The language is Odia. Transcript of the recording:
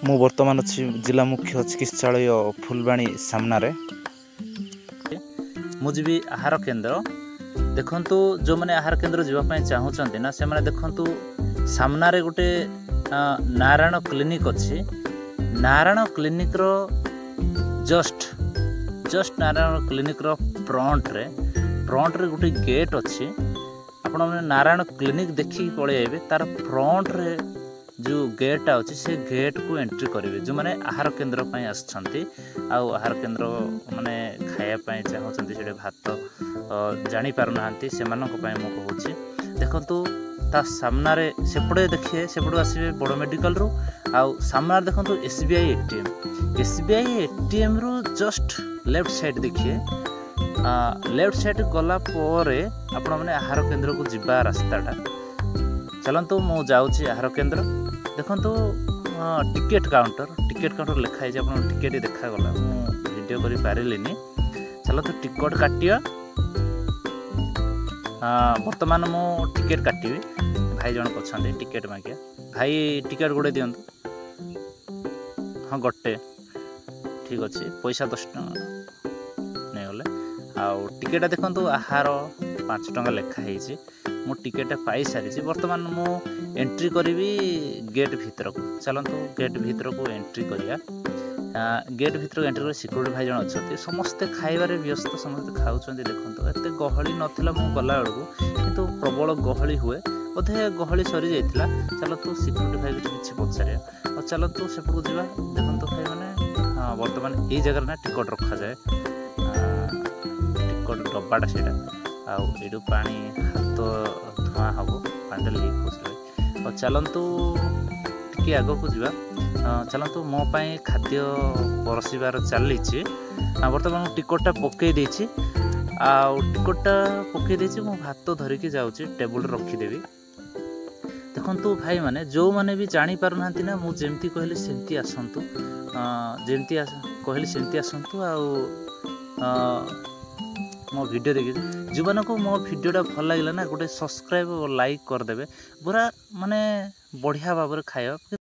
ମୁଁ ବର୍ତ୍ତମାନ ଅଛି ଜିଲ୍ଲା ମୁଖ୍ୟ ଚିକିତ୍ସାଳୟ ଫୁଲବାଣୀ ସାମ୍ନାରେ। ମୁଁ ଯିବି ଆହାର କେନ୍ଦ୍ର। ଦେଖନ୍ତୁ, ଯେଉଁମାନେ ଆହାର କେନ୍ଦ୍ର ଯିବା ପାଇଁ ଚାହୁଁଛନ୍ତି ନା, ସେମାନେ ଦେଖନ୍ତୁ ସାମ୍ନାରେ ଗୋଟେ ନାରାୟଣ କ୍ଲିନିକ୍ ଅଛି। ନାରାୟଣ କ୍ଲିନିକ୍ର ଜଷ୍ଟ ନାରାୟଣ କ୍ଲିନିକ୍ର ଫ୍ରଣ୍ଟରେ ଗୋଟେ ଗେଟ୍ ଅଛି। ଆପଣମାନେ ନାରାୟଣ କ୍ଲିନିକ୍ ଦେଖିକି ପଳେଇ ଆଇବେ। ତାର ଫ୍ରଣ୍ଟରେ ଯେଉଁ ଗେଟ୍ଟା ଅଛି, ସେ ଗେଟ୍କୁ ଏଣ୍ଟ୍ରି କରିବେ ଯେଉଁମାନେ ଆହାର କେନ୍ଦ୍ର ପାଇଁ ଆସିଛନ୍ତି ଆଉ ଆହାର କେନ୍ଦ୍ର ମାନେ ଖାଇବା ପାଇଁ ଚାହୁଁଛନ୍ତି, ସେଠି ଭାତ ଜାଣିପାରୁନାହାନ୍ତି, ସେମାନଙ୍କ ପାଇଁ ମୁଁ କହୁଛି। ଦେଖନ୍ତୁ, ତା ସାମ୍ନାରେ ସେପଟେ ଦେଖିବେ, ସେପଟୁ ଆସିବେ ବଡ଼ ମେଡ଼ିକାଲରୁ ଆଉ ସାମ୍ନାରେ ଦେଖନ୍ତୁ SBI ATM. SBI ଏଟିଏମ୍ରୁ just left side ଦେଖିବେ। ଲେଫ୍ଟ ସାଇଡ଼୍ ଗଲା ପରେ ଆପଣମାନେ ଆହାର କେନ୍ଦ୍ରକୁ ଯିବା ରାସ୍ତାଟା। ଚାଲନ୍ତୁ, ମୁଁ ଯାଉଛି ଆହାର କେନ୍ଦ୍ର। ଦେଖନ୍ତୁ, ଟିକେଟ୍ କାଉଣ୍ଟର, ଟିକେଟ୍ କାଉଣ୍ଟର ଲେଖା ହେଇଛି। ଆପଣଙ୍କୁ ଟିକେଟ୍ ଦେଖାଗଲା, ମୁଁ ଭିଡ଼ିଓ କରିପାରିଲିନି। ଚାଲନ୍ତୁ ଟିକଟ୍ କାଟିବା। ବର୍ତ୍ତମାନ ମୁଁ ଟିକେଟ୍ କାଟିବି। ଭାଇ ଜଣକ ଅଛନ୍ତି, ଟିକେଟ୍ ମାଗିବା। ଭାଇ, ଟିକେଟ୍ ଗୋଟେ ଦିଅନ୍ତୁ। ହଁ, ଗୋଟେ ଠିକ୍ ଅଛି। ପଇସା 10 ଟଙ୍କା ନେଇଗଲେ। ଆଉ ଟିକେଟ୍ଟା ଦେଖନ୍ତୁ, ଆହାର 5 ଟଙ୍କା ଲେଖା ହେଇଛି। ମୁଁ ଟିକେଟ୍ଟା ପାଇସାରିଛି। ବର୍ତ୍ତମାନ ମୁଁ ଏଣ୍ଟ୍ରି କରିବି ଗେଟ୍ ଭିତରକୁ। ଚାଲନ୍ତୁ, ଗେଟ୍ ଭିତରକୁ ଏଣ୍ଟ୍ରି କରିବା। ଗେଟ୍ ଭିତରକୁ ଏଣ୍ଟ୍ରି କରି ସିକ୍ୟୁରିଟି ଭାଇ ଜଣେ ଅଛନ୍ତି। ସମସ୍ତେ ଖାଇବାରେ ବ୍ୟସ୍ତ, ସମସ୍ତେ ଖାଉଛନ୍ତି। ଦେଖନ୍ତୁ, ଏତେ ଗହଳି ନଥିଲା ମୁଁ ଗଲାବେଳକୁ, କିନ୍ତୁ ପ୍ରବଳ ଗହଳି ହୁଏ। ବୋଧେ ଗହଳି ସରିଯାଇଥିଲା। ଚାଲନ୍ତୁ, ସିକ୍ୟୁରିଟି ଭାଇକୁ କିଛି ପଚାରିବା ଆଉ ଚାଲନ୍ତୁ ସେପଟକୁ ଯିବା। ଦେଖନ୍ତୁ ଭାଇମାନେ, ହଁ, ବର୍ତ୍ତମାନ ଏଇ ଜାଗାରେ ନା ଟିକଟ୍ ରଖାଯାଏ, ଟିକଟ୍ ଡବାଟା ସେଇଟା। ଆଉ ଏଇଠୁ ପାଣି ହାତ ଧୁଆ ହେବ, ପାଣିଟା ଲିକ୍ ହେଉଛି ଭାଇ। ଆଉ ଚାଲନ୍ତୁ ଟିକେ ଆଗକୁ ଯିବା। ଚାଲନ୍ତୁ, ମୋ ପାଇଁ ଖାଦ୍ୟ ପରସିବାର ଚାଲିଛି। ବର୍ତ୍ତମାନ ମୁଁ ଟିକଟ୍ଟା ପକାଇ ଦେଇଛି ଆଉ ଟିକଟ୍ଟା ପକାଇ ଦେଇଛି। ମୁଁ ଭାତ ଧରିକି ଯାଉଛି, ଟେବୁଲରେ ରଖିଦେବି। ଦେଖନ୍ତୁ ଭାଇମାନେ, ଯେଉଁମାନେ ବି ଜାଣିପାରୁନାହାନ୍ତି ନା, ମୁଁ ଯେମିତି କହିଲି ସେମିତି ଆସନ୍ତୁ। ଯେମିତି କହିଲି ସେମିତି ଆସନ୍ତୁ। ଆଉ ମୋ ଭିଡ଼ିଓ ଦେଖି ଯେଉଁମାନଙ୍କୁ ମୋ ଭିଡ଼ିଓଟା ଭଲ ଲାଗିଲା ନା, ଗୋଟେ ସବସ୍କ୍ରାଇବ୍ ଓ ଲାଇକ୍ କରିଦେବେ। ପୁରା ମାନେ ବଢ଼ିଆ ଭାବରେ ଖାଇବା।